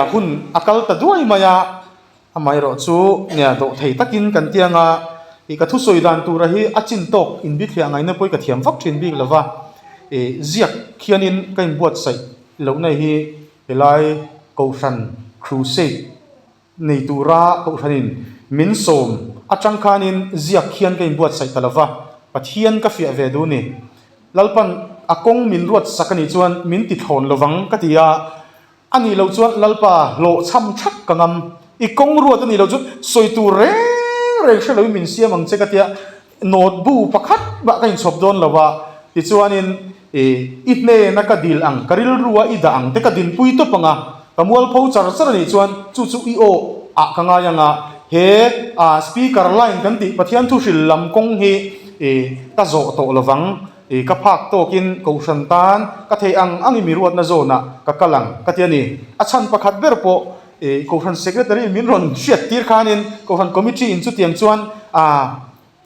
Hun a kal ta duai mai a, amaherawh chu nia dawh thei takin kan ti anga ih ka thusawi dan tura hi a chin tawk inbithliah ngaihna pawh hi ka thiam vak thin bik lova, ih ziak khianin ka inbuatsaih lohna hi helai Kohhran Crusade nei tura Kohhranin min sawm atang khanin ziak khian ka inbuatsaih ta lova, Pathian ka fiah ve duh ni. Lalpan a kawng min ruatsak a nih chuan min ti thlawn lovang ka ti a. A nih loh chuan Lalpa hlawhchham thak ka ngam. I kawng ruat a nih loh chuan sawi tur reng reng hre loin min siam ang che ka tia note bu pakhat mah ka inchhawp dawn lo a. Tichuanin i i hnena ka dil ang, ka rilrua i dah ang te ka dinpui tawp ang a, ka mualpho char char a nih chuan chu chu i aw ah ka ngai ang a, he ah speaker line kan tih Pathian thuhril lam kawng hi i ka zawh tawh lo vang. I ka phak tawkin Kohhran tan ka theih ang angin mi ruatna zawnah ka kal ang ka ti a ni. A chhan pakhat ber pawh i Kohhran Secretary min rawn hriat tir khanin Kohhran Committee in chutiang chuan a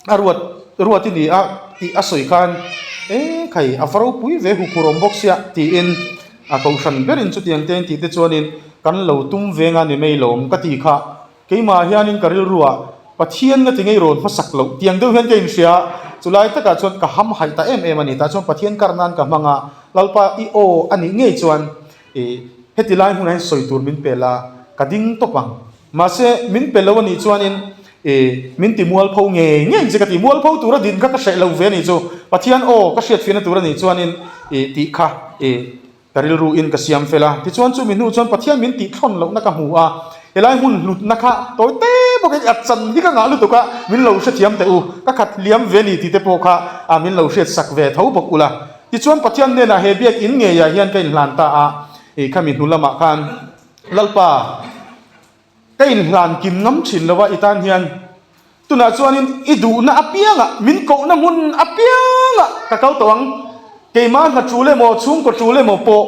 a ruat ruat i ni a tih a sawi khan e khai a va ropui ve huphur awm bawk sia tiin a Kohhran berin chutiang te in tih te chuanin kan lo tum veng a ni mai lawm ka ti kha. Keimah hianin ka rilruah Pathian nga ti ngei rawn hmasak loh tiang deuh hian ka inhria a, chulai takah chuan ka ham haih ta em em a ni. Tah chuan Pathian kar nan ka hmang a, Lalpa i aw a nih ngei chuan i heti lai hmunah hian sawi tur min pe la, ka ding tawp ang. Mahse, min pe lo a nih chuanin i min ti mualpho ngei ngei che ka ti. Mualpho tura din kha ka hreh lo ve a nih chu. Pathian aw ka hriatfiahna tur a nih chuanin i tih kha i Ka rilru in ka siam fel a, tichuan chumi hnu chuan Pathian min tih thlawn lohna ka hmu a, helai hmun hlutna kha tawi te bawk in a chan hi ka ngah lutuk a, min lo hrethiam teh u, ka khat hliam ve ni tih te pawh kha a min lo hriat sak ve tho bawk ula. Tichuan Pathian hnenah he biak in ngeiah hian ka inhlan ta a, ih khami hnu lamah khan Lalpa, Ka inhlan kim ngam thin lo a i tan hian tunah chuanin i duhna apiangah min kohna hmun apiangah ka kal tawh ang. Keimah hna tul emaw chhungkaw tul emaw pawh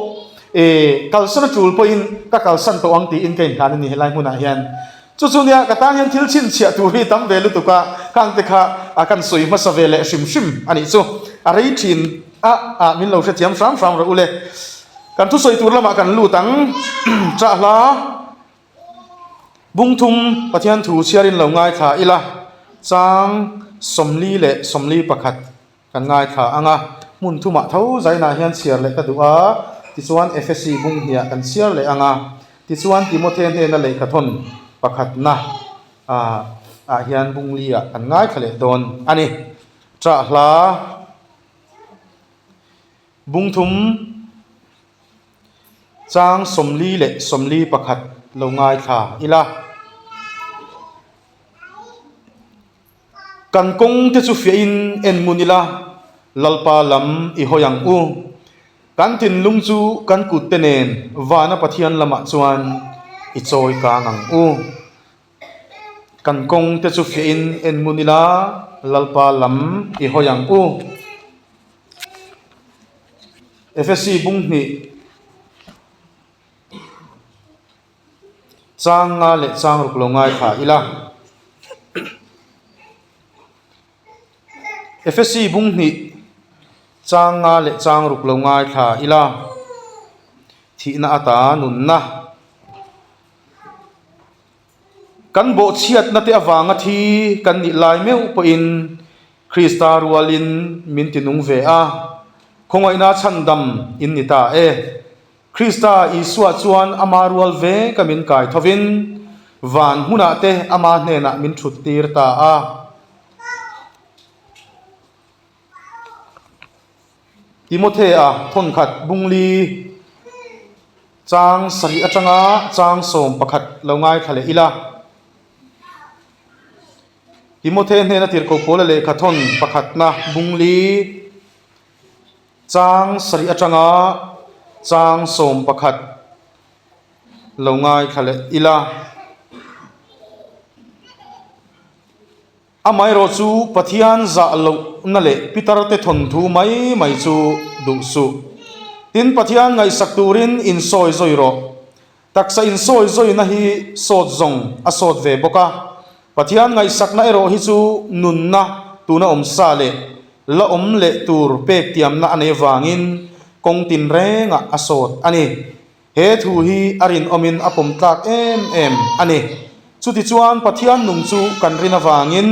eh kalsan a tul pawhin ka kalsan tawh ang tiin ka inhlan a ni helai hmunah hian. Chu chu nia ka tan hian thil chhinchhiah tur hi tam ve lutuk a, khang te kha a kan sawi hmasa ve leh hrim hrim a nih chu. A rei thin a, ah min lo hrethiam hram hram rawh u le. Kan thusawi tur lamah kan lut ang chahla. Bungthum Pathian thu chhiarin lo ngaithla ila, chang 40 leh 41 kan ngaithla ang a, hmun thumah tho zainah hian chhiar leh ka duh a, tichuan Efesi bung hniah kan chhiar leh ang a, tichuan Timothe hnena lehkhathawn pakhatna ah hian bung li ah kan ngaithla leh dawn a ni. Ṭah hla Bungthum. Chang 40 leh 41 lo ngaithla ila. Kan kawng te chu fiahin en ngun ila, Lalpa lam i hawi ang u. Kan thinlung chu kan kut te nen vana Pathian lamah chuan i chawi kang ang u. Kan kawng te chu fiahin en ngun ila, Lalpa lam i hawi ang u. Efesi bung hnih chang nga leh chang ruk lo ngaithla ila. Efesi bung hnih chang nga leh chang ruk lo ngaithla ila. Thihna ata nunna. Kan bawhchhiatna te avanga thi kan nih lai meuh pawhin Krista rualin min ti nung ve a, khawngaihna chhandam in ni ta e. Krista Isua chuan ama rual ve ka min kai thovin van hmunah te ama hnenah min thut tir ta a. Timothea thawnkhat bungli chang sarih atanga chang 11 lo ngaithla leh ila. Timothe hnena tirhkoh pawla lehkha thawn pakhatna bungli chang sarih atanga chang 11 lo ngaithla leh ila. Amaherawh chu Pathian zah lohna leh Pitarte thawnthu mai mai chu duh suh. Tin, Pathian ngaihsak turin insawi zawi rawh. Taksa insawi zawina hi sawt zawng a sawt ve bawk a. Pathian ngaihsakna erawh hi chu nunna tuna awm sa leh la awm leh tur pek tiamna a nei vangin kawng tinrengah a sawt a ni. He thu hi a rinawmin a pawm tlak em em a ni. Chutichuan Pathian nung chu kan rin avangin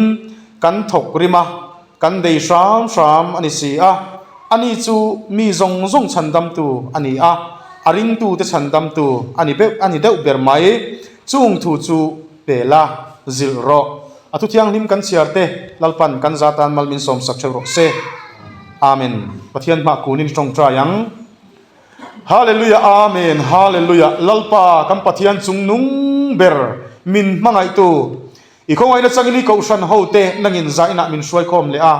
kan thawk rim a, kan bei hram hram a ni si a. Ani chu mi zawng zawng chhandamtu a ni a, a ringtute chhandamtu a ni beuh a ni deuh ber mai. Chung thu chu pe la, zilh rawh. A thu thianghlim kan chhiar te Lalpan kan za tan mal min sawmsak theuh rawh se. Amen. Pathian hmah kunin tawngtai ang. Hallelujah Amen Hallelujah Lalpa kan Pathian chung nung ber min hmangaihtu i khawngaihna changin i kohhran ho te nangin zainah min hruaikhawm leh a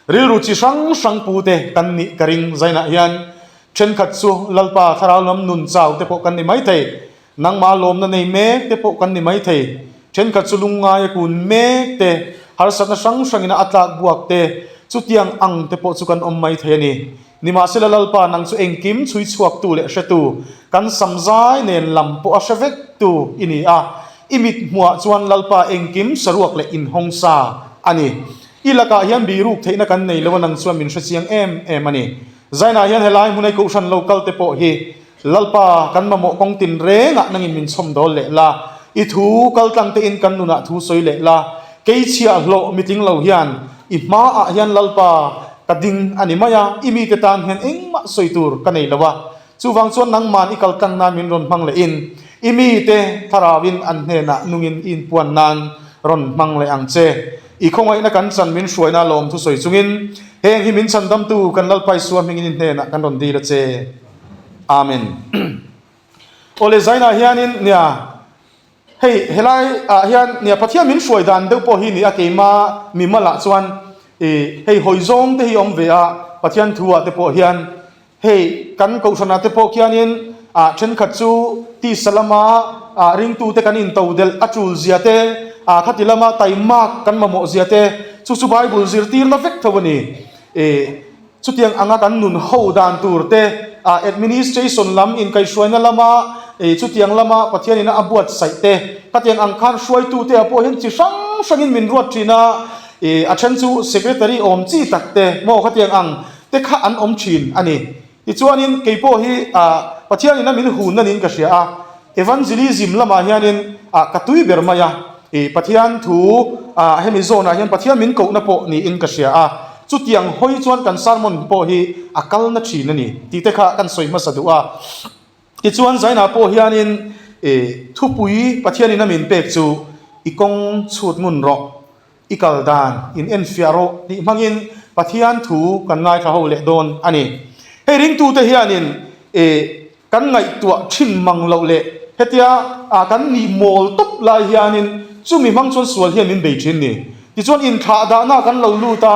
rilru chi hrang hrang pu te kan nih ka ring zainah hian thenkhat chu Lalpa thlarau lam nun chau te pawh kan ni maithei Nangmah lawmna nei mek te pawh kan ni maithei. Thenkhat chu lungngaia kun mek te, harsatna hrang hrangina a tlak buak te, chutiang ang te pawh chu kan awm maithei a ni. Nimahsela Lalpa nang chu engkim chhui chhuaktu leh hretu, kan samzai nen lam pawh a hre vektu i ni a. I mit hmuah chuan Lalpa engkim saruak leh inhawng sa a ni. I lakah hian biruk theihna kan nei lo a nang chuan min hrechiang em em a ni. Zainah hian helai hmunei kohhran lo kal te pawh hi Lalpa, kan mamawh kawng tin rengah nangin min chhawm dawl leh la, i thu kal tlang tein kan nunah thu sawi leh la, kei chhiah hlawh mitling lo hian i hmaah hian Lalpa ka ding a ni mai a, i mite tan hian engmah sawi tur ka nei lo a, chuvang chuan nangman i kal tlang nan min rawn hmang lehin i mite thlarauin an hnenah nungin i inpuan nan rawn hmang leh ang che. I khawngaihna kan chan min hruaina lawm thu sawi chungin heng hi min chhandamtu kan Lalpa Isua hmingin i hnenah kan rawn dil a che. Amen. Awle zainah hianin nia hei helai ah hian nia Pathian min hruai dan deuh pawh hi nia keima mimal ah chuan ih hei hawi zawng te hi awm ve a Pathian thu ah te pawh hian hei kan kohhran ah te pawh khianin ah thenkhat chu tisa lama ah ringtu te kan into delh a tul zia te ah khati lama taimak kan mamawh zia te chu chu Bible zirtirna vek tho a ni ih Chutiang anga kan nun ho dan tur te, administration lam inkaihhruaina lama chutiang lama Pathianina a buatsaih te, khatiang ang khan hruaitute ah pawh hian chi hrang hrangin min ruat thin a, a then chu secretary awm chi tak te maw khatiang ang te kha an awm thin a ni. Tichuanin kei pawh hi Pathianina min hunna niin ka hria a, Evangelism lamah hianin ka tui ber mai a, Pathian thu hemi zawnah hian Pathian min kohna pawh niin ka hria a, chutiang hawi chuan kan sermon pawh hi a kalna thin a ni tih te kha kan sawi hmasa duh a. Tichuan Zainah pawh hianin thupui Pathianin a min pek chu i kawng chhut ngun rawh, i kal dan in enfiah rawh tih hmangin Pathian thu kan ngaithla ho leh dawn a ni. Hei ringtute hianin Kan ngaihtuah thin mang loh leh hetia kan nih mawl tawp lai hianin chumi hmang chuan sual hian min bei thin ni. Tichuan inthlah dahna kan lo lut a,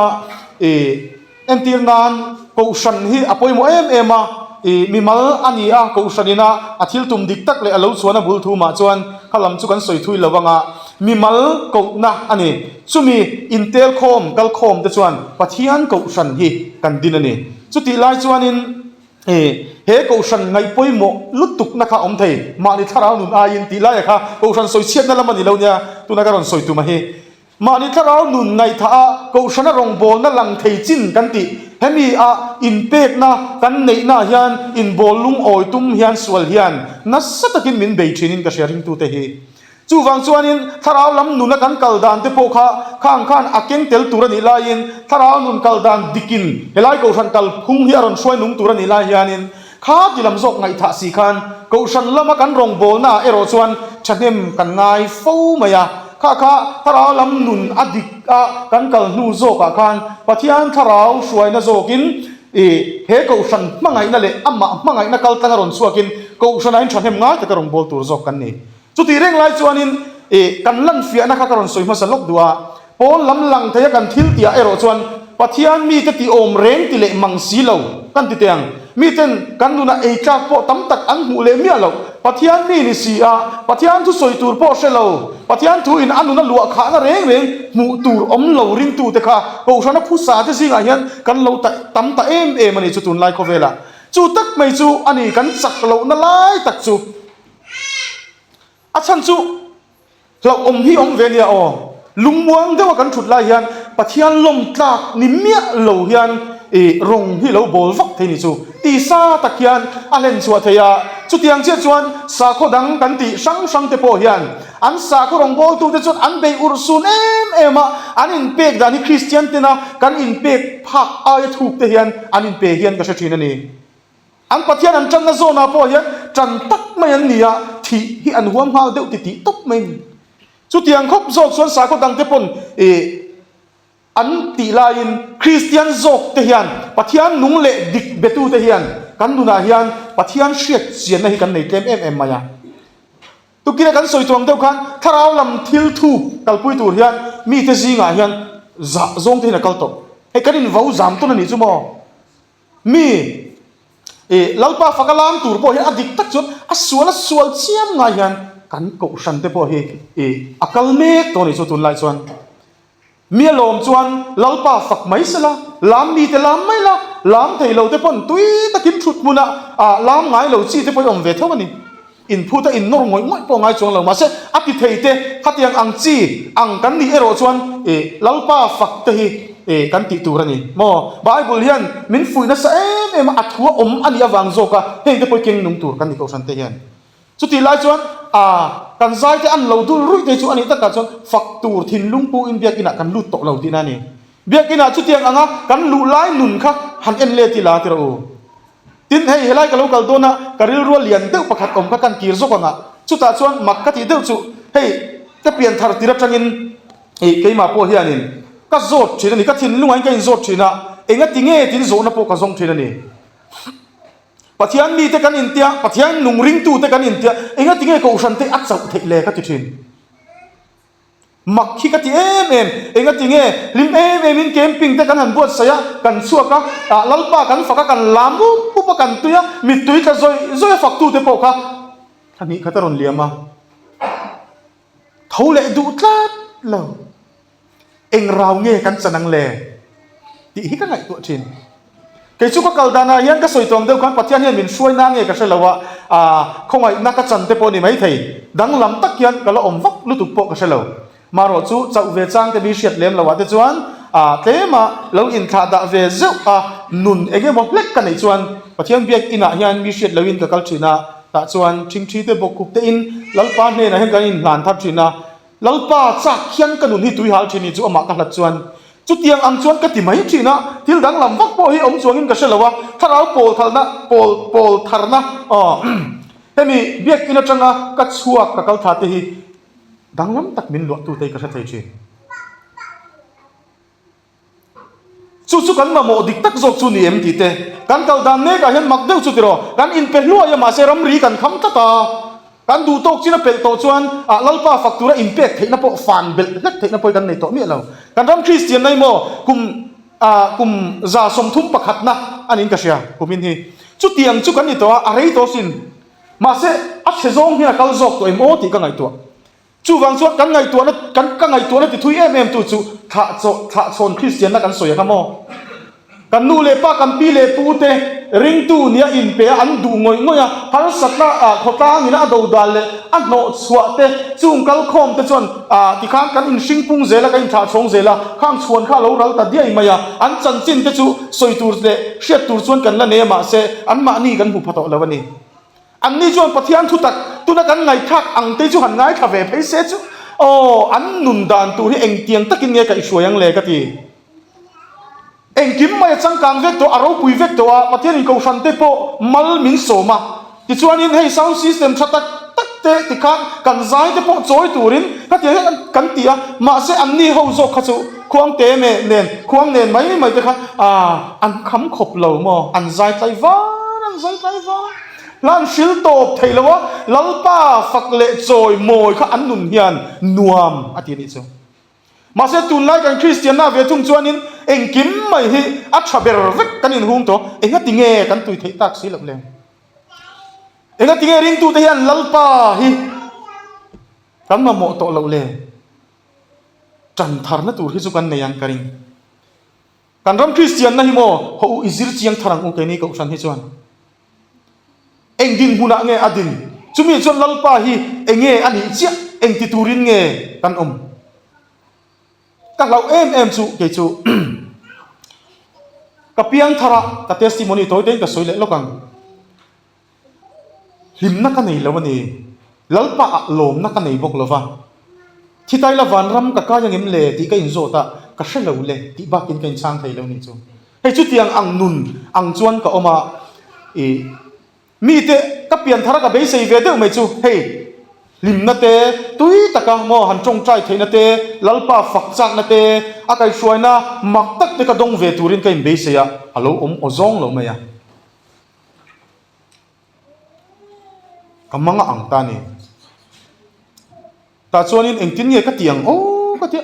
ih entir nan kohhran hi a pawimawh em em a, ih mimal a ni a, kohhran ina a thil tum dik tak leh a lo chhuahna bul thu mah chuan kha lam chu kan sawi thui lo anga mimal kohna a ni. Chumi intel khawm kal khawm te chuan Pathian kohhran hi kan din a ni. Chutih lai chuanin He he kohhran ngaih pawimawh lutukna kha awm thei, mahni thlarau nun aiin tih laia kha kohhran sawi chhiatna lam a ni lo nia, tuna ka rawn sawi tum a hi. Mahni thlarau nun ngaihthah a kohhrana rawngbawlna lang thei chin kan tih, hemi a inpekna kan neihna hian inbawl lungawi tum hian sual hian nasa takin min bei thinin ka hria ringtute hi. Chuvang chuanin thlarau lam nuna kan kal dan te pawh kha khang khan a keng tel tur a nih laiin thlarau nun kal dan dikin helai kohhran kal phung hi a rawn hruai nung tur a nih lai hianin kha ti lam zawk ngaihthah si khan kohhran lama kan rawngbawlnaah erawh chuan thahnem kan ngai fo mai a. Kha kha thlarau lam nun a dik a kan kal hnu zawkah khan Pathian thlarau hruaina zawkin ih he kohhran hmangaihna leh amah hmangaihna kal tlang a rawn chhuakin kohhranah in thahnem ngai taka rawngbâwl tur zawk kan ni. Chutih reng lai chuanin ih kan lanfiahna kha ka rawn sawi hmasa lawk duh a, pawn lam lang theia kan thil tihah erawh chuan Pathian mite tih awm reng ti leh mang si lo kan ti teh ang. Miten kan nunah ei tlak pawh tam tak an hmuh leh miah loh. Pathian mi ni si a, Pathian thu sawi tur pawh hre lo, Pathian thu in a nuna luah khahna reng reng hmuh tur awm lo ringtute kha Kohhrana phusa te zingah hian kan lo ta tam ta em em a ni chu tunlai khawvelah. Chu tak mai chu a ni kan chak lohna lai tak chu. A chhan chu hlauhawm hi awm ve nia aw. Lungmuang deuha kan thut lai hian Pathian lawm tlak ni miah lo hian. I rawng hi lo bawl vak thei ni chu tisa tak hian a hlen chhuah thei a, chutiang chiah chuan sakhaw dang kan tih hrang hrang te pawh hian an sakhaw rawngbawltute chuan an bei urh sun em em a, an inpek dan hi Kristian tena kan inpek phak aia thuk te hian an inpe hian ka hre thin a ni. An Pathian an tanna zawnah pawh hian tan tak mai an ni a, thih hi an huam nghal deuh titih tawp mai a ni. Chutiang khawp zawk chuan sakhaw dangte pawn i. An tih laiin Kristian zawk te hian Pathian nung leh dik betu te hian kan nunah hian Pathian hriat chianna hi kan nei tlem em em mai a. Tukina kan sawi tuang deuh khan thlarau lam thil thuk kalpui tur hian mite zingah hian zah zawng te hian a kal tawh. Hei kan invo zam tawn a nih chu maw? Mi i Lalpa faka lam tur pawh hi a dik tak chuan a sual a sual chiam ngai hian kan kohhran te pawh hi i a kal mek tawh a nih chu tunlai chuan. Mi a lawm chuan Lalpa fak mai sela, lam mite lam mai la, lam thei lo te pawn tui takin thut hmunah ah lam ngai lo chi te pawh i awm ve tho a ni. Inphut a innawr ngawih ngawih pawh ngai chuang lo mahse a ti thei te khatiang ang chi ang kan nih erawh chuan ih Lalpa fak te hi ih kan tih tur a ni maw? Bible hian min fuih nasa em em a, a thu a awm a nih avang zawk a heng te pawh i keng nung tur kan ni kohhran te hian. Chutih lai chuan a kan zai te an lo dul ruih te chu a nih takah chuan fak tur thinlung pu in biakinah kan lut tawh lo tihna a ni. Biakinah chutiang anga kan luh lai nun kha han en let ila ti rawh u. Tin hei helai ka lo kal dawn a ka rilrua lian deuh pakhat awm kha kan kir zawk anga chutah chuan mak ka tih deuh chu hei ka pian thar tir atangin ih keimah pawh hianin ka zawt thin a ni ka thinlungah in ka inzawt thin a engati nge tin zawhna pawh ka zawng thin a ni. Pathian mite kan intia, Pathian nung ringtute kan intia, enga tinge kohhran te a chauh theih le ka ti thin. Mak hi ka ti em em, enga tinge hlim em em in camping te kan han buatsaih a, kan chhuak a, ah Lalpa kan fak a, kan lam up up a, kan tui a, mittui tla zawih zawih a faktute pawh kha thla hnih khat a rawn liam a, tho leh duh tlat lo. Eng rau nge kan chan ang le? tih hi ka ngaihtuah thin. Kei chu ka kal danah hian ka sawi tawng deuh khan Pathian hian min hruai na nge ka hre lo a, aa khawngaihna ka chan te pawh ni maithei. Danglam tak hian ka la awm vak lutuk pawh ka hre lo. Marawh chu chauh ve chang te mi hriat lem lo ah te chuan aa tlema lo inthlah dah ve zeuh a nun eng emaw hlek ka neih chuan Pathian biak inah hian mi hriat loin ka kal thin a, tah chuan thingthi te bawk khup te in Lalpa hnenah hian kan inhlan thar thin a, Lalpa chak hian ka nun hi tui hal thin ni chu amah ka hlat chuan chutiang ang chuan ka ti mai thin a, thil danglam vak pawh hi awm chuangin ka hre lo a, thlarau pawl thalna pawl pawl tharna aw hemi biakin atanga ka chhuak ka kal thla te hi danglam tak min luah tute hi ka hre thei thin. Chu chu kan mamawh dik tak zawk chu ni em tih te kan kal dan mek ah hian mak deuh chu tiraw kan inpe hluai a mahse ramri kan kham tlat a, kan duh tawk chin a pelh tawh chuan ah Lalpa fak tura inpek theihna pawh fan belh hlek theihna pawh hi kan nei tawh miah lo. Kan ram Kristian na hi maw kum ah kum 131 na a niin ka hria kumin hi chutiang chu kan ni tawh a, a rei tawh sin mahse a chhe zawng hian a kal zawk tawh em aw tih ka ngaihtuah. Chuvang chuan kan ngaihtuahna, kan ka ngaihtuahna ti thui em em tu chu thlah chaw, thlah chhawn Kristianna kan sawi a kha maw? Kan nu leh pa, kan pi leh pu te ringtu nia inpe a an duh ngawih ngawih a, harsatna ah khawtlang ina a dodal leh a hnawh chhuah te, chung kal khawm te chuan ah tikhan kan inhring pung zel a, kan inthlah chhawng zel a, khang chhuan kha a lo ral ta diai mai a, an chanchin te chu sawi tur leh hriat tur chuan kan la nei a mahse anmahni kan hmu pha tawh lo a ni. Anni chuan Pathian thutak tuna kan ngaihthlak ang te chu han ngaithla ve phei se chu aw, an nun dan tur hi engtiang takin nge ka i hruai ang le ka ti. Engkim mai a changkang vek tawh, a ropui vek tawh a, Pathianin kohhran te pawh mal min sawm a. Tichuanin hei sound system tha tak tak te tikhan kan zai te pawh chawi turin khatiang hian kan ti a, mahse anni ho zawk kha chu khuangte nen, khuang nen mai mai te kha an kham khawp lo maw, an zai tlai var, an zai tlai var a. Hla an hril tawp thei lo a, Lalpa fak leh chawi mawi kha an nun hian nuam a ti a nih chu. Mahse tunlai kan Kristianna ve thung chuanin engkim mai hi a tha ber vek kan inhung tawh, engati nge kan tui theih tak si loh le? Engati nge ringtute hian Lalpa hi kan mamawh tawh loh le? Tan tharna tur hi chu kan nei ang ka ring. Kan ram Kristianna hi maw haw u i zir chiang thar ang u keini Kohhran hi chuan eng dinhmunah nge a din? Chumi chuan Lalpa hi enge a nih chiah? Eng ti turin nge kan awm? Ka hlauh em em chu kei chu. Ka piang thar a, ka testimony tawi tein ka sawi leh lawk ang. Hlimna ka nei lo a ni. Lalpa ah lawmna ka nei bawk lo va. Thitaila vanram ka kai angem le tih ka inzawt a, ka hre lo le tih bakin ka inchhang thei lo ni chu. Hei chutiang ang nun ang chuan ka awm a, i mite ka pian thar a ka beisei ve deuh mai chu hei hlimna te, tui taka maw han tawngtai theihna te, Lalpa fak chakna te, a kaihhruaina mak tak te ka dawng ve turin ka inbeisei a, a lo awm aw zawng lo mai a. Ka mang a ang ta ni. Tah chuanin engtin nge ka ti ang aw ka tia.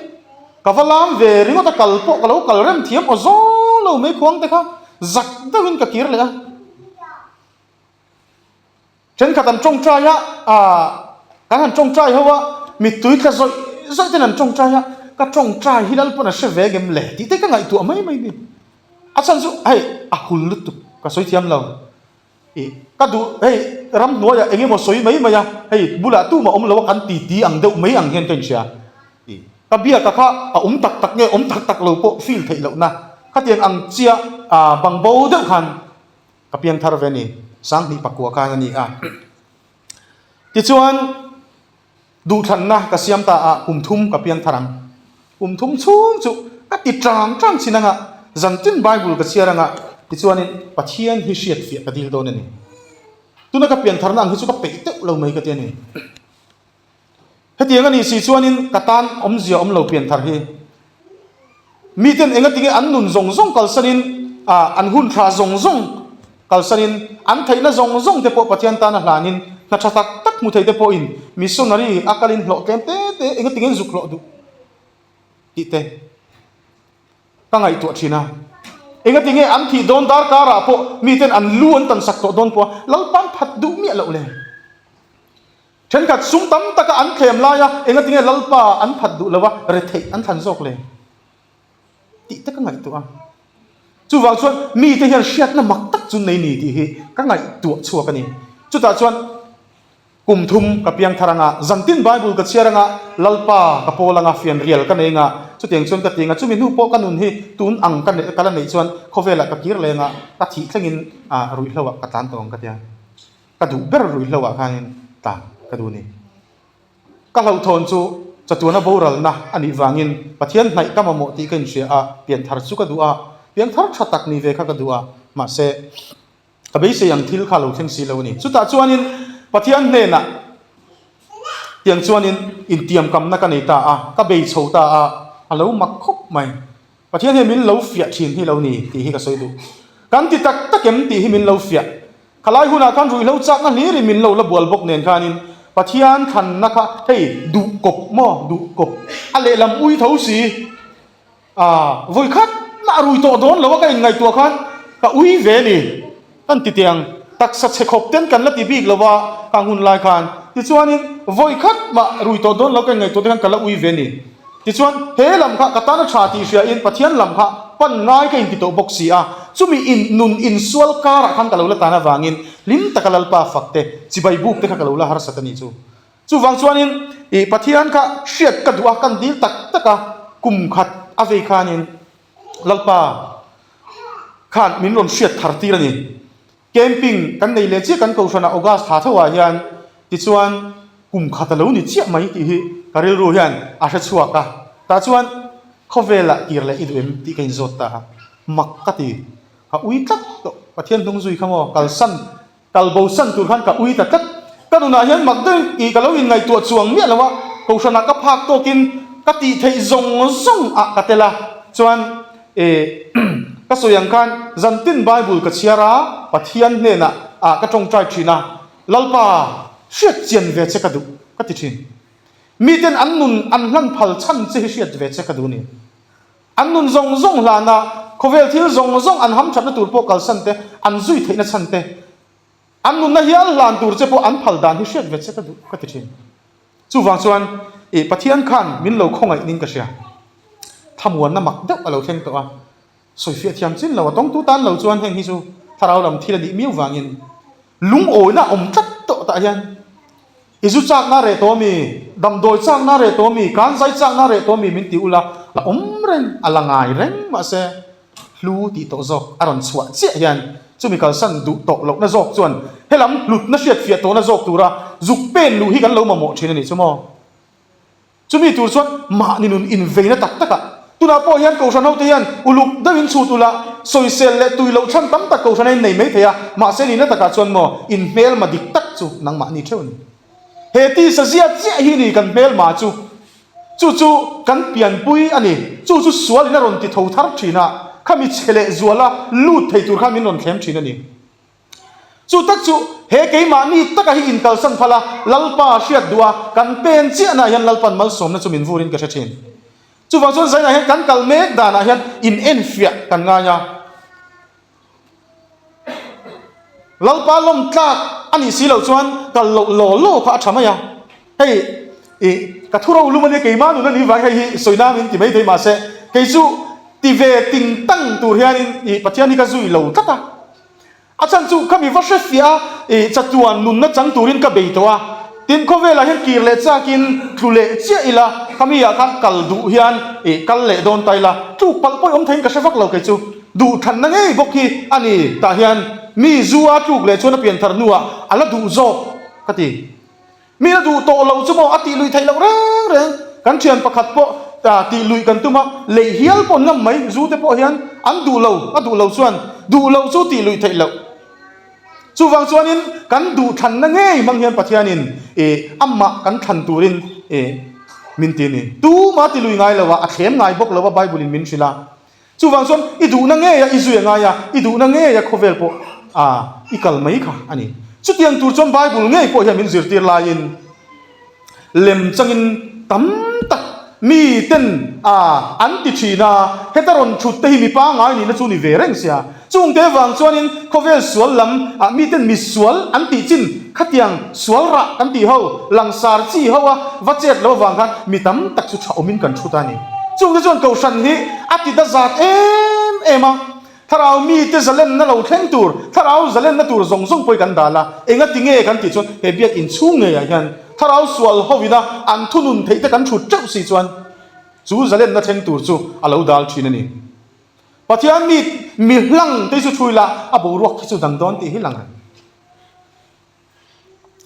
Ka va lam ve ringawt a kal pawh ka lo kal rem thiam aw zawng lo mai khuang te kha zak deuhin ka kir leh a. Thenkhat an tawngtai a, aah kan han tawngtai ho a, mittui tla zawih zawih ten an tawngtai a, ka tawngtai hi Lalpawn a hre ve ngem le tih te ka ngaihtuah mai mai ni. A chhan chu hei a hul lutuk ka sawi thiam lo. Ih ka duh hei ramhnuaiah eng emaw sawi mai mai a, hei bulah tumah awm lo a kan ti ti ang deuh mai ang hian ka inhria. Ih ka biaka kha a awm tak tak nge awm tak tak lo pawh feel theih lohna khatiang ang chiah ah bangbo deuh khan ka piang thar ve a ni, sanghnih pakua khan a ni a. Tichuan duhthlanna ka siam ta a, kum thum ka piang thar ang. Kum thum chhung chu ka ti tang tang chin anga, zantin Bible ka chhiar anga, tichuanin Pathian hi hriat fiah ka dil dawn a ni. Tuna ka pian tharna ang hi chu ka peih deuh lo mai ka ti a ni. Hetiang a nih si chuanin ka tan awmzia awm lo pianthar hi. Miten engatinge an nun zawng zawng kalsanin, an hun tha zawng zawng kalsanin, an theihna zawng zawng te pawh Pathian tana hlanin hna tha tak tak hmu thei te pawhin missionary a kalin hlawh tlem te te engatinge an zuk hlawh duh tih te ka ngaihtuah thin a. Engatinge an thih dawn darkarah pawh miten an lu an tansak tawh dawn pawh a Lalpan phat duh miah loh le. Thenkhat sum tam taka an thlem laia engatinge Lalpa an phat duh lova retheih an thlan zawk le tih te ka ngaihtuah a. Chuvang chuan mite hian hriatna mak tak chu nei ni tih hi ka ngaihtuah chhuak a ni. Chutah chuan kum thum ka piang thar anga, zantin Bible ka chhiar anga, Lalpa ka pawl anga, fianrial ka nei anga, chutiang chuan ka ti anga, chumi hnu pawh ka nun hi tun ang ka ka la neih chuan khawvelah ka kir leng a, ka thih thlengin ruihhlo ah ka tlan tawh ang ka ti a. Ka duh ber ruihhlo ah khanin tlan ka duh ni. Ka hlauhthawn chu chatuana boralna a nih vangin Pathian hnaih ka mamawh tih ka inhria a, pianthar chu ka duh a, pianthar tha tak ni ve kha ka duh a, mahse ka beisei ang thil kha lo thleng si lo a ni. Chutah chuanin Pathian hnenah tiang chuanin intiamkamna ka nei ta a, ka bei chho ta a, a lo mak khawp mai. Pathian hian min lo fiah thin hi lo ni tih hi ka sawi duh. Kan ti tak tak em tih hi min lo fiah. Khalai hunah khan ruihhlo chakna hlirin min lo la bual bawk nen khanin Pathian thlanna kha hei duh kawp maw duh kawp a lehlam ui tho si. Aaa vawi khat mah rui tawh dawn lo a ka inngaihtuah khan ka ui ve ni. Kan ti teh ang, taksa chhe khawp ten kan la ti bik lo a, ka hun lai khan. Tichuanin, vawi khat mah rui tawh dawn lo ka inngaihtuah te khan ka la ui ve ni. Tichuan, he lam kha ka tan a tha tih hriain Pathian lam kha pan ngai ka inti tawh bawk si a, chumi in nun insual karah khan ka lo la tan avangin hlim taka Lalpa fak te, chibai buk te kha ka lo la harsat a nih chu. Chuvang chuanin, ih Pathian kha hriat ka duh a, kan dil tak tak a, kum khat a vei khanin Lalpa khan min rawn hriat thar tir a ni. Camping kan nei leh chiah kan kohhranah August thla tho ah hian tichuan kum khat a lo ni chiah mai tih hi ka rilru hian a hre chhuak a. Tah chuan khawvelah kir leh i duh em tih ka inzawt ta a, mak ka ti. Ka ui tlat tawh, Pathian hnung zui kha maw kalsan Kal bo san tur khan ka ui ta tlat. Ka nunah hian mak deuhin ih ka lo inngaihtuah chuang miah lo a, kohhranah ka phak tawkin ka tih theih zawng zawng ah ka tel a. Chuan eh ka sawi ang khan zantin Bible ka chhiar a, Pathian hnenah ah ka tawngtai thin a, Lalpa hriat chian ve che ka duh ka ti thin. Miten an nun an hlan phal chhan che hi hriat ve che ka duh ni. An nun zawng zawng hlana khawvel thil zawng zawng an hamthatna tur pawh kalsan te, an zui theihna chhan te, an nunna hial hlan tur che pawh an phal dan hi hriat ve che ka duh ka ti thin. Chuvang chuan ih Pathian khan min lo khawngaih ning ka hria. Thlamuanna mak deuh a lo thleng tawh a, sawifiah thiam chin lo a tawngtu tan lo chuan heng hi chu thlarau lam thil a nih miau vangin lungawina a awm tlat tawh tah hian I zu chakna reh tawh mi, damdawi chakna reh tawh mi, kan zai chakna reh tawh mi min ti ula, a awm reng, a la ngai reng mahse. Hlu tih tawh zawk a rawn chhuah chiah hian chumi kalsan duh tawh lohna zawk chuan helam hlutna hriatfiah tawhna zawk tura zuk pen luh hi kan lo mamawh thin a nih chu maw? Chumi tur chuan mahni nun inveina tak takah tunah pawh hian Kohhran hote hian uluk deuhin chhut ula sawisel leh tui loh chhan tam tak Kohhran a innei mai thei a, mahse nihna takah chuan maw inhmelma dik tak chu nangmahni theuh a ni. He tisa zia chiah hi ni kan hmelma chu. Chu chu kan pianpui a ni. Chu chu sualin a rawn ti tho thar thin a, khami chhe leh zuala lut thei tur khan min rawn thlem thin a ni. Chu tak chu he keimahni taka hi inkalsan phal a, Lalpa hriat duh a, kan pen chiahnaah hian Lalpan malsawmna chu min vurin ka hre thin. Chuvang chuan zainah hian kan kal mek danah hian inenfiah kan ngai a. Lalpa lawm tlak a nih si loh chuan kal loh law law kha a tha mai a. Hei i ka thu ro lum a nia keimah nun a nih vang hei hi sawi na min ti mai thei mahse kei chu ti ve ting tang tur hianin i Pathian hi ka zui lo tlat a. A chhan chu kha mi va hre fiah a, i chatuan nunna chang turin ka bei tawh a, tin khawvelah hian kir leh chakin tlu leh chiah ila, khami ah khan kal duh hian i kal leh dawn ta ila, tluk palh pawh i awm theiin ka hre vak lo kei chu. Duh thanna ngei bawk hi a ni, tah hian mi zu a tluk leh chuan a pianthar hnuah a la duh zawk ka ti. Mi la duh tawh lo chu maw a tih luih theih loh reng reng. Kan thian pakhat pawh tih luih kan tum a, lei hial pawh an ngam mai, zu te pawh hian an duh lo, a duh lo chuan duh loh chu tih luih theih loh. Chuvang chuanin kan duh thlanna ngei hmang hian Pathianin ih amah kan thlan turin ih min ti a ni. Tuma ti lui ngai lo a, a thlem ngai bawk lo a Bible in min hrilh a. Chuvang chuan i duhna ngeia i zui a ngai a, i duhna ngeia khawvel pawh a i kal mai kha a ni. Chutiang tur chuan Bible ngei pawh hian min zirtir laiin lem changin tam tak mi ten a an ti thin a, heta rawn thut te hi mi pangngai nihna chu ni ve reng sia. Chungte vang chuanin khawvel sual lam ah mi ten mi sual an tih chin khatiang sual rah kan tih ho, langsar chi ho a va chet lo avang khan mi tam tak chu tha awmin kan thut a ni. Chungte chuan Kohhran hi a ti da zat em em a, Thlarau mite zalenna lo thleng tur, Thlarau zalenna tur zawng zawng pawh hi kan dal a, enga ti nge kan tih chuan he biak inchhung ngeiah hian Thlarau sual ho ina an thunun theih te kan thut teuh si chuan chu zalenna thleng tur chu a lo dal thin a ni. Pathian mi mi hlang te chu thui la a boruak khi chu dang dawn tih hi lang ang.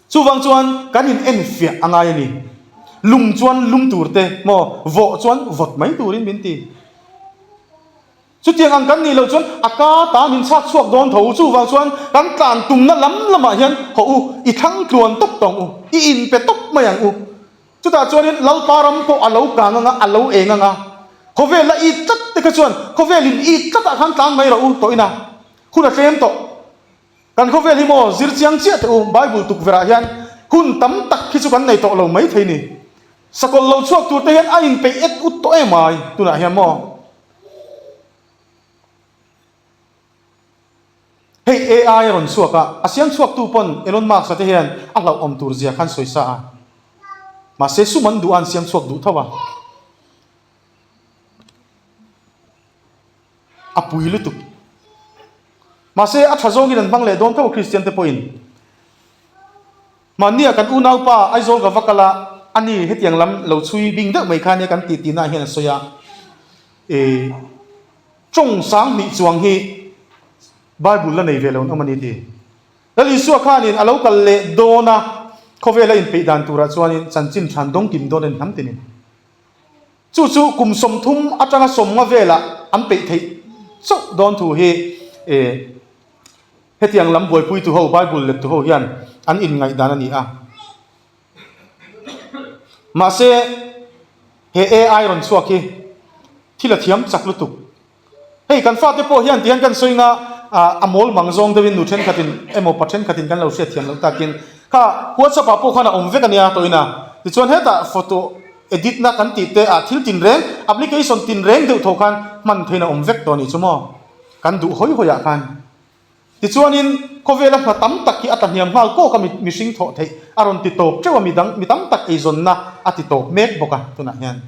Chuvang chuan kan in enfiah a ngai a ni. Lum chuan lum tur te maw, vawh chuan vawt mai turin min ti. Chutiang ang kan nih loh chuan a ka ta min chhak chhuak dawn tho. Chuvang chuan kan tlan tumna lam lamah hian hawh u, i thlang tluan tawp tawng u, i inpe tawp mai ang u. Chutah chuanin Lalpa ram pawh a lo kang anga, a lo eng anga. Khawvel la it tlat te kha chuan khawvelin it tlatah khan tlan mai rawh u tawh ina hun a tlem tawh. Kan khawvel hi maw zir chiang chiah teh u, Bible tukverhah hian hun tam tak hi chu kan nei tawh lo mai thei ni. Sakawlh lo chhuak tur te hian a inpeih et ut tawh em ai tunah hian maw. Hei AI a rawn chhuak a, a siam chhuaktu pawn Elon Musk-a te hian a hlauhawm tur zia khan sawi sa a. Mahse sum an duh a an siam chhuak duh tho a. A pui lutuk. Mahse a tha zawngin an hmang leh dawn tho a Kristian te pawhin. Mahnia kan unaupa Aizawl ka va kal a, ani hetiang lam lo chhui bing deuh mai kha ania kan tih tihna ah hian a sawi a. E. Tawng 2000 chuang hi Bible la nei ve lo an awm a ni ti. Lal Isua khanin a lo kal leh dawn a, khawvela inpeih dan turah chuanin chanchin than dawng kim dawn a ni hnam tinin. Chu chu kum 30 atanga 50 velah an peih theih chauh dawn thu hi e hetiang lam buaipuitu ho Bible lettu ho hian an inngaihdan a ni a. Mahse, he AI rawn chhuak hi thil a thiam chak lutuk. Hei kan fate pawh hian tihian kan sawi nga a mawl mang zawng deuhin nu thenkhatin emaw pa thenkhatin kan lo hriat thiam loh takin kha WhatsApp ah pawh khan a awm vek a nia tawhin a. Tichuan hetah photo edit na kan tih te ah thil tinreng application tinreng deuh tho khan hman theihin a awm vek tawh a nih chu maw kan duh hawi hawi ah khan. Tichuanin, khawvela hna tam tak hi a tlahniam nghal kawk a, mihring thawh theih a rawn ti tawp teuh a, midang mi tam tak eizawnna a ti tawp mek bawk a tunah hian.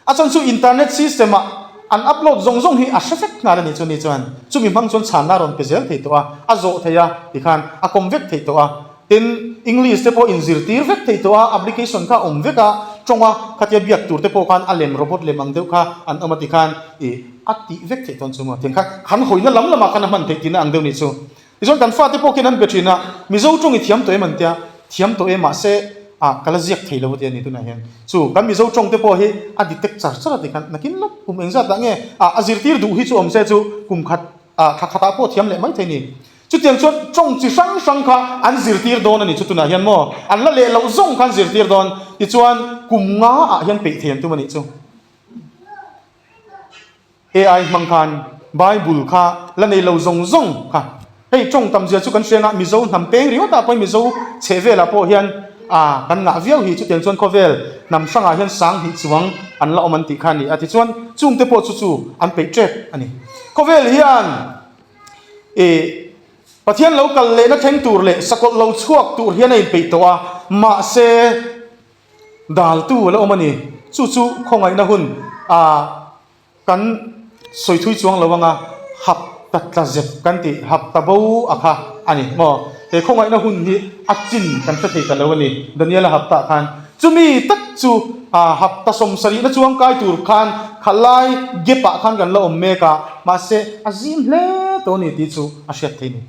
A chhan chu internet system ah an upload zawng zawng hi a hre vek nghal a nih chu ni chuan chumi hmang chuan chhanna a rawn pe zel thei tawh a, a zawh thei a tikhan a kawm vek thei tawh a. Tin, English te pawh inzirtir vek thei tawh a, application kha a awm vek a. Tawnga khatia biak tur te pawh khan a lem robot lem ang deuh kha an awm a ti khan ih a tih vek theih dawn chu maw tiang khan kan hawina lam lamah khan a hman theih tihna ang deuh nih chu. Tichuan kan fate pawh khian an be thin a, Mizo tawng i thiam tawh em an tia, thiam tawh e mahse ah ka la ziak thei lo a ti a ni tunah hian. Chu kan Mizo tawng te pawh hi a detect char char a ti khan nakin lawk kum engzat ah nge ah a zirtir duh hi chu awm se chu kum khat ah thla khatah pawh thiam leh mai thei ni. Chutiang chuan tawng chi hrang hrang kha an zirtir dawn a ni chu tunah hian maw an la leh loh zawng kha an zirtir dawn tichuan kum nga ah hian peih thei an tum a nih chu. AI hmang khan Bible kha la nei lo zawng zawng kha. Hei tawng tam zia chu kan hria nga Mizo hnam peng ringawt ah pawhin Mizo chheh velah pawh hian a kan ngah viau hi chutiang chuan khawvel hnam hrangah hian 2000 chuang an la awm an tih kha a ni a tichuan chungte pawh chu chu an peih tep a ni. Khawvel hian ih Pathian lo kal lehna thleng tur leh sakawlh lo chhuak tur hian a inpeih tawh a mahse daltu a la awm a ni. Chu chu khawngaihna hun a Kan sawi thui chuang lo anga hapta tla zep kan tih hapta bo a kha a ni maw? He khawngaihna hun hi a chin kan hre thei ta lo a ni Daniela hapta khan. Chumi tak chu hapta 70 na chuang kai tur khan khalai gap ah khan kan la awm mek a, mahse a zim hle tawh a ni tih chu a hriat thei a ni.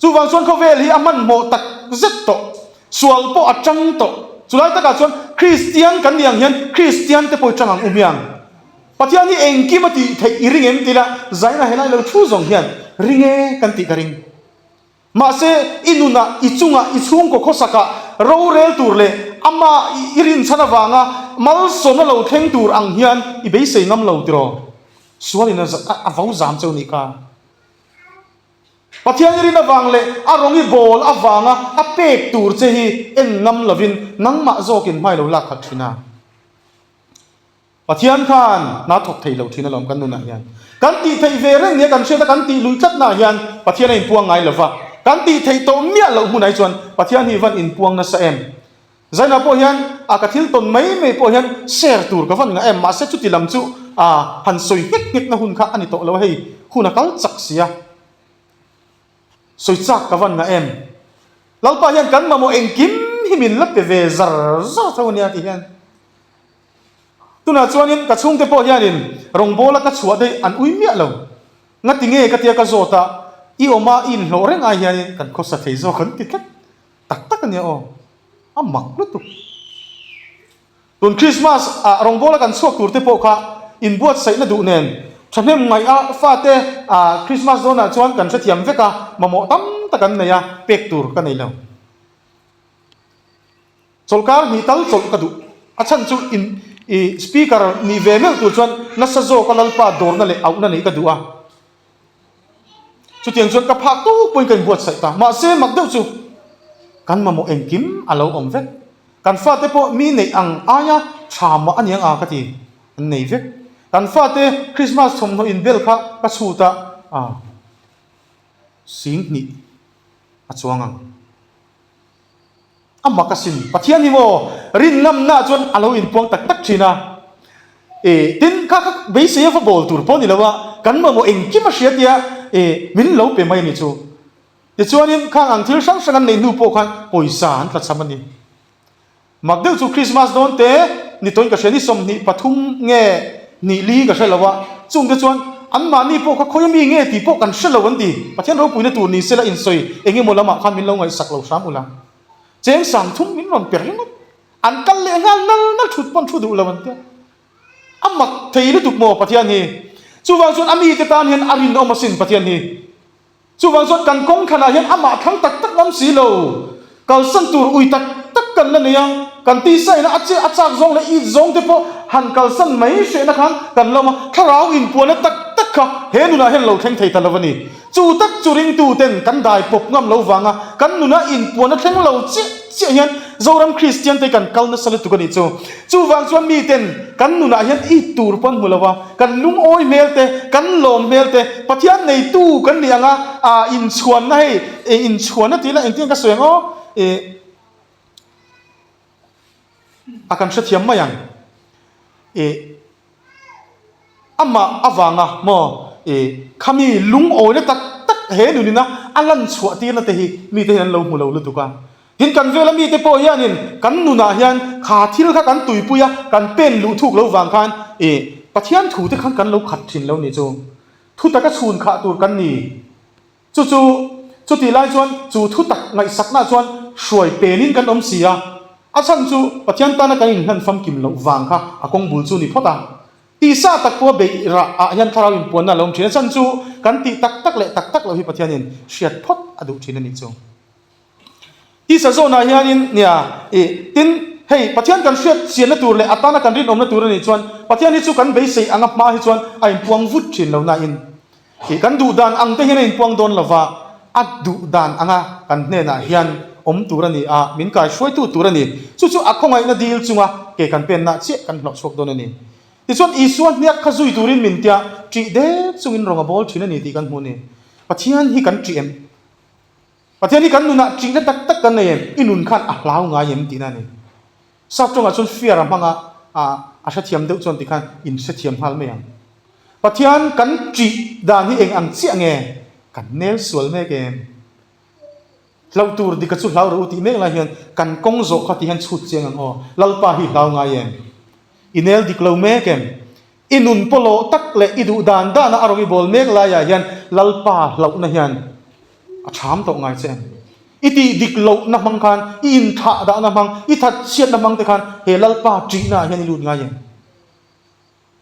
Chuvang chuan khawvel hi a hmanhmawh tak zet tawh, sual pawh a tang tawh. Chulai takah chuan Kristian kan nih ang hian Kristian te pawh i tang ang u hmiang. Pathian hi engkim a tih theih i ring em tila zaina helai lo thu zawng hian ring e kan tih ka ring. Mahse i nunah, i chungah, i chhungkaw khawsakah rorel tur leh ama i rinchhan avanga malsawmna lo thleng tur ang hian i beisei ngam lo tiraw? Sualin a vo zam cheu nih kha. Pathian i rin avang leh a rawng i bawl avanga a pek tur che hi en ngam lovin nangmah zawkin hmai lo lak khat thin a. Pathian khan hna thawk thei lo thin alawm kan nunah hian. Kan tih theih ve reng nia kan hriat a kan tih lui tlatnaah hian Pathian a inpuang ngai lova. Kan tih theih tawh miah loh hmunah hi chuan Pathian hi van inpuang nasa em. Zainah pawh hian a ka thil tawn mai mai pawh hian share tur ka van ngah em mahse chuti lam chu a han sawi nghek nghek na hun kha a ni tawh lo a hei hun a kal chak si a sawi chak ka van ngah em Lalpa hian kan mamawh engkim hi min la pe ve zar zar tho a nia tih hian tunah chuanin ka chhungte pawh hianin rawngbawla ka chhuah daih an ui miah lo ngati nge ka tia ka zawt a i awm a i inhlawh reng ai hianin kan khawsa thei zawk an ti tlat. Tak tak a nia aw, a mak lutuk. Tun Christmas ah rawngbawla kan chhuak tur te pawh kha inbuatsaihna duh nen thahnem ngaih a fate ah Christmas dawnah chuan kan hrethiam vek a, mamawh tam tak an nei a, pek tur ka nei lo. Chawlhkar hnih tal chawlh ka duh. A chhan chu in i speaker nih ve meuh tur chuan nasa zawka Lalpa dawrna leh auhna neih ka duh a. Chutiang chuan ka phah tuk pawhin ka inbuatsaih ta. Mahse mak deuh chu kan mamawh engkim a lo awm vek. Kan fate pawh mi neih ang aia tha mah a niang a ka ti. An nei vek. Kan fate Christmas thawmhnaw inbel kha ka chhut a, 2000 a chuang ang. A mak asin. Pathian hi maw rin ngamna chuan a lo inpuang tak tak thin a. E, tin kha kha beisei a va bawl tur pawh a ni lo a, kan mamawh engkim a hria tia e min lo pe mai a ni chu. Tichuanin khang ang thil hrang hrang an neih hnu pawh khan pawisa an tlachham a ni. Mak deuh chu Christmas dawn te ni tawhin ka hria ni 23 nge hnih li ka hre lo a, chungte chuan anmahni pawh kha khawi ami nge tih pawh kan hre lo an ti. Pathian ropuina tur ni sela insawi eng emaw lamah khan min lo ngaihsak lo hram ula. Cheng 3000 min rawn pe ringawt. An kal leh nghal nal nal thut pawn thu duh lo an tia. A mak thei lutuk maw Pathian hi. Chuvang chuan a mite tan hian a rinawm asin Pathian hi. Chuvang chuan kan kawng thlanah hian amah thlang tak tak ngam si lo. Kalsan tur ui tak tak kan la nei a, kan tisa ina a che a chak zawng leh it zawng te pawh han kalsan mai hrehna khan kan la awm a, thlarau inpuahna tak tak kha he nunah hian lo thleng thei ta lo a ni. Chu tak chu ringtu ten kan dai pawp ngam lo vanga kan nuna inpuahna thleng lo chiah chiah hian Zoram Kristian te kan kal nasa lutuk a nih chu. Chuvang chuan mi ten kan nunah hian it tur pawh an hmu lo a, kan lungawi hmel te, kan lawm hmel te, Pathian neitu kan nih anga ah inchhuanna hei inchhuanna tih ila engtin ka sawi ang aw ih a kan hrethiam mai ang ih amah avanga maw ih khami lungawina tak tak he nunina a lan chhuah tirna te hi mite hian an lo hmu lo lutuk a. Tin, kan vela mite pawh hianin kan nunah hian kha thil kha kan tuipui a, kan pen luh thuk lo vang khan i Pathian thu te khan kan lo khat thin lo nih chu. Thu taka chhun khah tur kan ni. Chu chu, chutih lai chuan chu thu tak ngaihsakna chuan hruai penin kan awm si a. A chhan chu Pathian tana kan inhlan famkim loh vang kha a kawng bul chu ni phawt a. Tisa tak pawha beih rah ah hian thlarau inpuanna a lo awm thin. A chhan chu kan tih tak tak leh tak tak loh hi Pathianin hriat phawt a duh thin a nih chu. Tisa zawnah hianin nia i tin hei Pathian kan hriat chianna tur leh a tana kan rinawmna tur a nih chuan Pathian hi chu kan beisei anga hma hi chuan a inpuang vut thin lo nain i kan duh dan ang te hian a inpuang dawn lova a duh dan anga kan hnenah hian awm tur a ni a min kaihruaitu tur a ni. Chu chu a khawngaihna dil chunga ke kan penna chiah kan hlawh chhuak dawn a ni. Tichuan Isua hniak kha zui turin min tia ṭih dek chungin rawng a bawl thin a ni tih kan hmu a ni. Pathian hi kan ṭih em? Pathian hi kan nunah ṭihna tak tak kan nei em? I nun khan a hlau ngai em tihna a ni. Sap tawngah chuan fear a hmang a, a hrethiam deuh chuan tikhan in hrethiam nghal mai ang. Pathian kan ṭih dan hi eng ang chiah nge? Kan nel sual mek em? Hlauh tur dika chu hlau rawh u tih mek lai hian kan kawng zawh kha ti hian chhut chiang ang aw. Lalpa hi hlau ngai em? I nel dik lo mek em? I nun pawlawh tak leh i duh dan dana a rawng i bawl mek laiah hian Lalpa hlauhna hian a ṭham tawh ngai che em? I tih dik lohna hmang khan, i inthah dahna hmang, i that chhiatna hmang te khan he Lalpa ṭihna ah hian i lut ngai em?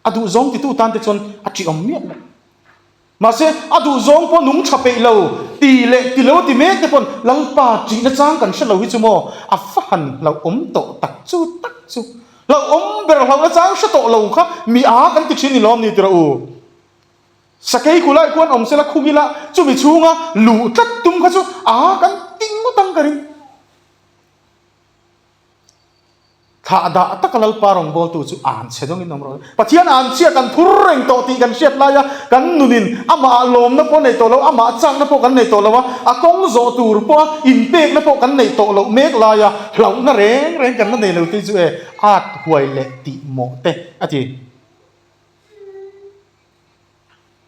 A duhzawng titu tan te chuan a ṭih awm miah lo. Mahse, a duhzawng pawh nung tha peih lo, ti leh ti lo ti mek te pawn Lalpa ṭihna chang kan hre lo hi chu maw a fa han hlauhawm tawh tak chu tak chu. Hlauhawm ber hlauhna chang hre tawh lo kha mi a kan ti ṭhin ni lawm ni tirah u. Sakei kulai khuan awm sela khung ila chumi chhunga luh tlat tum kha chu a kan ti ngawt ang ka ring. Thlah dah taka Lalpa rawngbawltu chu an chhe dawngin awm rawh. Pathian an chhia kan phur reng tawh tih kan hriat laia kan nunin amah lawmna pawh nei tawh lo, amah chakna pawh kan nei tawh lo a, a kawng zawh tur pawha inpekna pawh kan neih tawh loh mek laia hlauhna reng reng kan la nei lo tih chu e at huai leh tih mawh te a ti.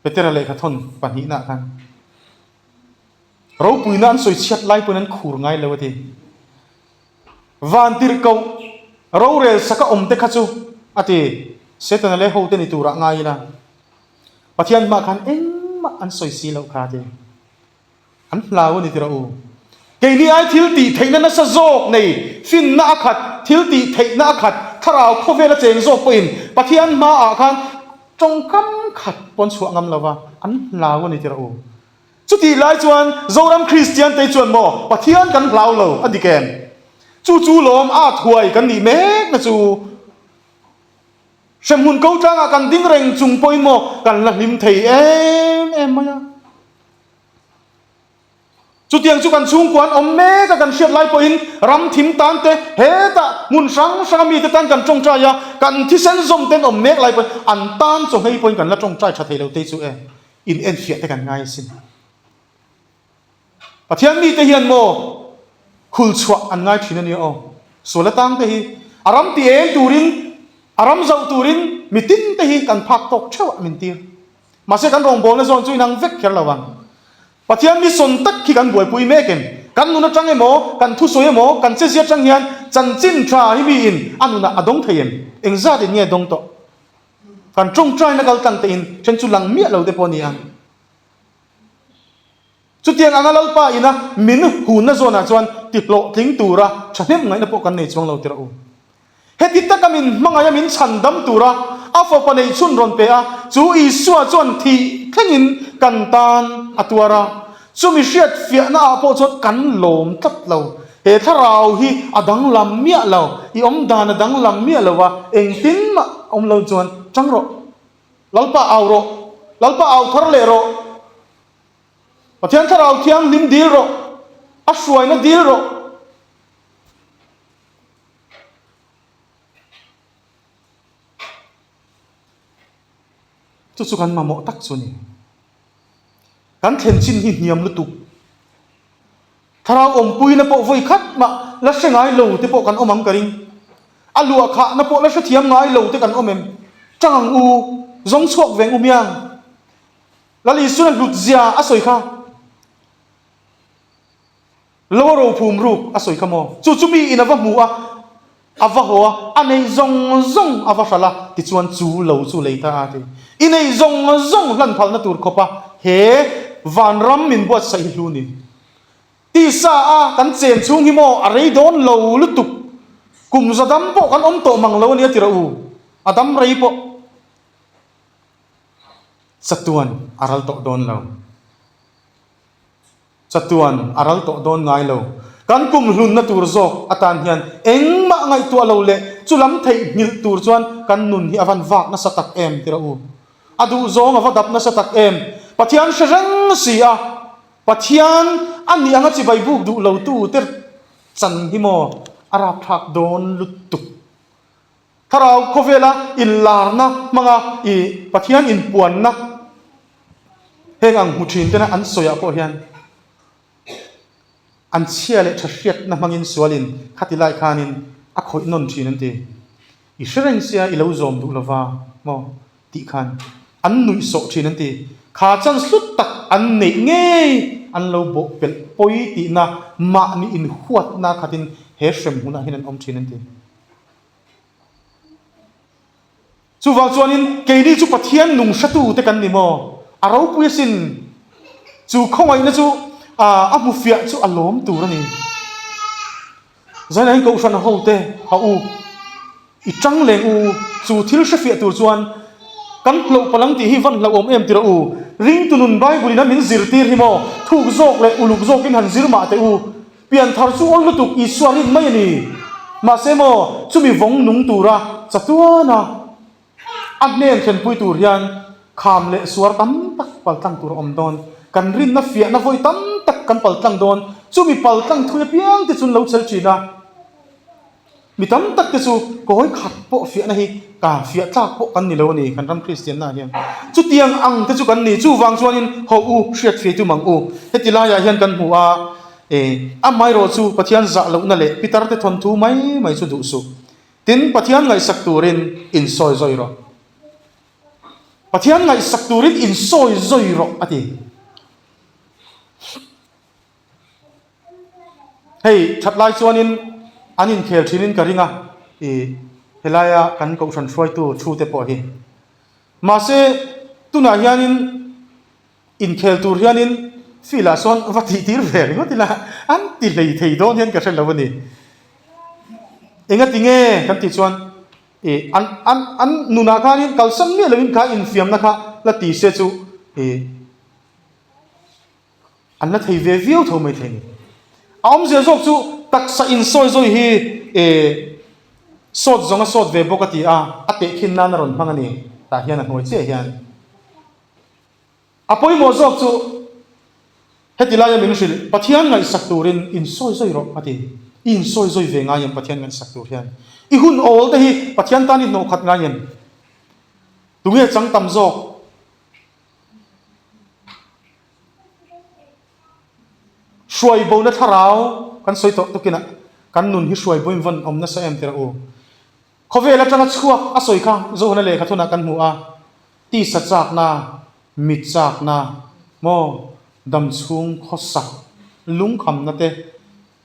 Petera lehkhathawn pahnihnaah khan ropuina an sawi chhiat lai pawhin an khur ngai lo a ti. Vantirhkoh rorel saka awm te kha chu a ti, Setana leh hote ni turah ngai ila, Pathian hmah khan engmah an sawi si loh kha a ti. An hlau a ni tirah u. Keini ai thil tih theihna nasa zawk nei, finna a khat, thil tih theihna a khat, thlarau khawvela cheng zawk pawhin Pathian hmaah khan tawngkam khat pawn chhuah ngam lova, an hlau a ni tirah u. Chutih lai chuan Zoram Kristian te chuan maw Pathian kan hlau lo a dik em? Chu chu lawm at huai kan nih mek na chu hremhmun ko tlangah kan ding reng chung pawhin maw kan la hlim thei em em mai a. Chutiang chu kan chhungkua an awm mek a kan hriat lai pawhin ram thim tan te hetah hmun hrang hranga mite tan kan tawngtai a, kan thisen zawm ten awm mek lai pawhin an tan chawhmei pawhin kan la tawngtai tha thei lo te chu e. In enfiah te kan ngai asin. Pathian mite hian maw khul chhuah an ngai thin a nia aw. Sual atang te hi a ram ti eng turin, a ram zauh turin mitin te hi kan phak tawk theuh ah min tir. Mahse kan rawngbawlna zawn chu inang vek kher lo ang. Pathian mi sawn tak khi kan buaipui mek em? Kan nun atang emaw, kan thusawi emaw, kan chezia atang hian chanchin tha hi miin a nunah a dawng thei em? Engzat in nge dawng tawh? Kan tawngtaina kal tlang tein then chu lang miah lo te pawh a ni ang. Chutiang anga Lalpa ina min hunna zawnah chuan ti hlawhtling tura thahnem ngaihna pawh kan nei chuang lo tirh u. Heti taka min hmangaih a min chhandam tura a fapa neih chhun rawn pe a, chu Isua chuan thih thlengin kan tan a tuar a. Chumi hriat fiahna ah pawh chuan kan lawm tlat lo. He thlarau hi a danglam miah lo, i awm dan a danglam miah lo a, engtin mah awm lo chuan chang rawh. Lalpa au rawh, Lalpa au thar leh rawh. Pathian thlarau thianghlim dil rawh, a hruaina dil rawh. Chu chu kan mamawh tak chu a ni. Kan thlen chin hi hniam lutuk. Thlarau awmpuina pawh vawi khat mah la hre ngai lo te pawh kan awm ang ka ring. A luah khahna pawh la hrethiam ngai lo te kan awm em? Tang ang u, zawng chhuak veng u miang. Lal Isuan a hlut zia a sawi kha. Lo a rophum ruk a sawi kha maw? Chu chu mi in a va hmu a, a va haw a, a neih zawng zawng a va hralh a, tichuan chu lo chu lei ta a ti. I neih zawng zawng hlan phalna tur khawp a he vanram min buatsaih hi hlu ni. Tisa a kan chen chhung hi maw a rei dawn lo lutuk. Kum za dam pawh kan awm tawh mang lo a nia ti rawh u. A dam rei pawh chatuan a ral tawh dawn lo. Chatuan a ral tawh dawn ngai lo. Kan kum hlunna tur zawk atan hian engmah ngaihtuah lo leh chu lam theihnghilh tur chuan kan nun hi a van vak nasa tak em ti rawh u. A duhzawng a va dap nasa tak em. Pathian hre reng si a, Pathian a nih anga chibai buk duh lo tu te chan hi maw a rapthlak dawn lutuk. Thlarau khawvela inlarna hmanga i Pathian inpuanna heng ang hmu thin tena an sawiah pawh hian an chhia leh tha hriatna hmangin sualin khati lai khanin a khawih nawn thin an ti. I hre reng sia i lo zawm duh lova maw tih khan an nuih sawh thin an ti. Kha chance hlut tak an neih ngei an lo bawh pelh pawi tihna mahni inhuatna khatin he hrem hunah hian an awm thin an ti. Chuvang chuanin keini chu Pathian nung hretute kan ni maw? A ropui asin. Chu khawngaihna chu a hmu fiah chu a lawm tur a ni. Zainain Kohhran hote ha u, i tang leng u, chu thil hrefiah tur chuan kan hlauh palang tih hi van hlauhawm em ti rawh u. Ringtu nun Bible in a min zirtir hi maw? Thuk zawk leh uluk zawkin han zir mah teh u. Pianthar chu awl lutuk Isua rin mai a ni. Mahse maw, chumi vawng nung tura chatuana a hnen thlenpui tur hian kham leh suar tam tak paltlang tur a awm dawn. Kan rinna fiahna vawi tam tak kan paltlang dawn. Chumi paltlang thui apiang te chu an lo chel thin a. Mi tam tak te chu kawi khat pawh fiahna hi ka fiah tlak pawh kan ni lo a ni, kan ram Kristianna ah hian. Chutiang ang te chu kan ni. Chuvang chuanin ho u hriat fei tum ang u. Heti laiah hian kan hmu a, e, amaherawh chu Pathian zah lohna leh pitar te thawnthu mai mai chu duh suh. Tin, Pathian ngaihsak turin insawi zawi rawh. Pathian ngaihsak turin insawi zawi rawh a ti. Hei that lai chuanin an inkhel thinin ka ring a, ih helaia kan kohhran hruaitu thu te pawh hi. Mahse tunah hianin inkhel tur hianin field ah sawn va tih tir ve ringawt ila an ti hlei thei dawn hian ka hre lo a ni. Enga ti nge kan tih chuan ih an an an nunah khanin kalsan miah loin kha infiamna kha la ti se chu ih An la thei ve viau tho mai thei ni. A awmzia zawk chu taksa insawi zawi hi e sawt zawng a sawt ve bawk a ti a, a tehkhin nan a rawn hmang a ni. Tah hian a hnuai chiah hian a pawimawh zawk chu heti laia min hrilh, Pathian ngaihsak turin insawi zawi rawh a ti. I insawi zawi ve ngai em Pathian ngaihsak tur hian? I hun awl te hi Pathian tan i hnawhkhat ngai em? Tunge chang tam zawk? Hruai bona thlarau kan sawi tawh tukin ah kan nun hi hruai boin vawn awm nasa em tirh u. Khawvel atanga chhuak a sawi kha Johana lehkha thunah kan hmu a, tisa chakna, mit chakna, maw damchhung khawsak lungkhamna te,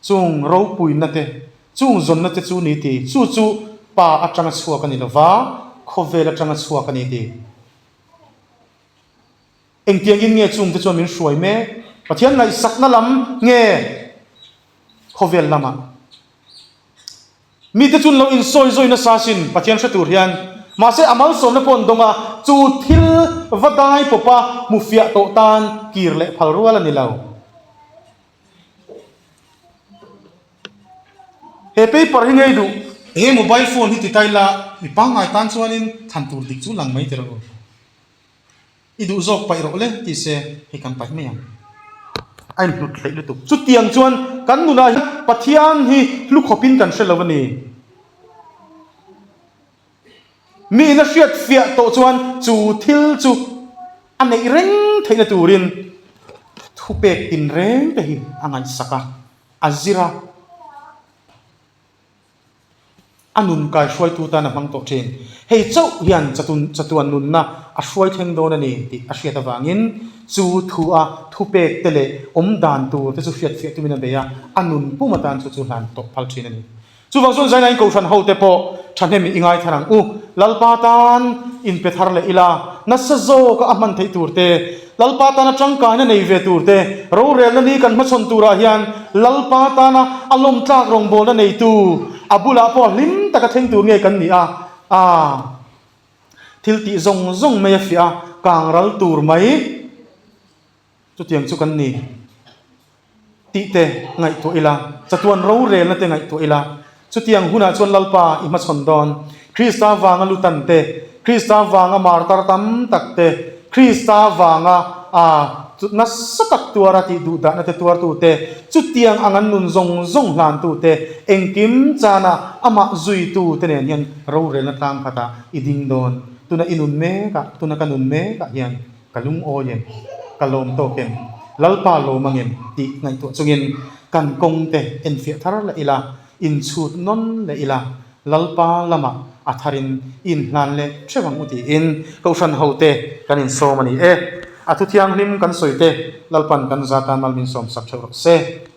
chung ropuina te, chung zawnna te chu ni ti, chu chu Pa atanga chhuak a ni lova, khawvel atanga chhuak a ni ti. Engtiangin nge chungte chuan min hruai mek? Pathian ngaihsakna lam nge khawvel lamah? Mite chu an lo insawi zawi nasa asin Pathian hre tur hian. Mahse a malsawmna pawh an dawng a, chu thil va dai pawpa hmu fiah tawh tan kir leh phal rual a ni lo. He paper hi ngei duh. He mobile phone hi ti ta ila mi pangngai tan chuanin thlan tur dik chu lang mai tirh u. I duh zawk paih rawh le ti se hei kan paih mai ang. A inhlut hleih lutuk. Chutiang chuan kan nunah hian Pathian hi hlu khawpin kan hre lo a ni. Miin a hriat fiah tawh chuan chu thil chu a neih reng theihna turin thupek tinreng te hi a ngaihsak a, a zir a. A nun kaihruaitu tan a hmang tawh thin. Hei chauh hian chatun chatuan nunna a hruai thleng dawn a ni tih a hriat avangin chu thu a thupek te leh awm dan tur te chu hriatfiah tumin a bei a, a nun pum atan chu chu hlan tawh phal thin a ni. Chuvang chuan Zainain Kohhran hote pawh thahnem i ngai thar ang u. Lalpa tan inpe thar leh ila, nasa zawka a hman theih tur te, Lalpa tana tangkaina nei ve tur te, rorelna ni kan hmachhawn turah hian Lalpa tana a lawmtlak rawngbawlna neitu, a bulah pawh hlim taka thleng tur nge kan ni a, aa thil tih zawng zawng mai a fiah a, kang ral tur mai. Chutiang chu kan ni tih te ngaihtuah ila, chatuan rorelna te ngaihtuah ila, chutiang hunah chuan Lalpa i hmachhawn dawn. Krista vanga lutan te, Krista vanga martar tam tak te, Krista vanga a nasa tak tuara tih duhdahna te tuartu te, chutiang ang an nun zawng zawng hlantu te, engkim chana amah zuitu te nen hian rorelna tlang khatah i ding dawn. Tuna i nun mekah, tuna ka nun mekah hian Ka lungawi em? Ka lawm tawk em? Lalpa lawm ang em? tih ngaihtuah chungin kan kawngte enfiah thar leh ila, inchhut nawn leh ila, Lalpa lamah a tharin inhlan leh theuh ang u tiin Kohhran hote kan insawm a ni e. A thu thianghlim kan sawi te Lalpan kan za tan mal min sawmsak theuh rawh se.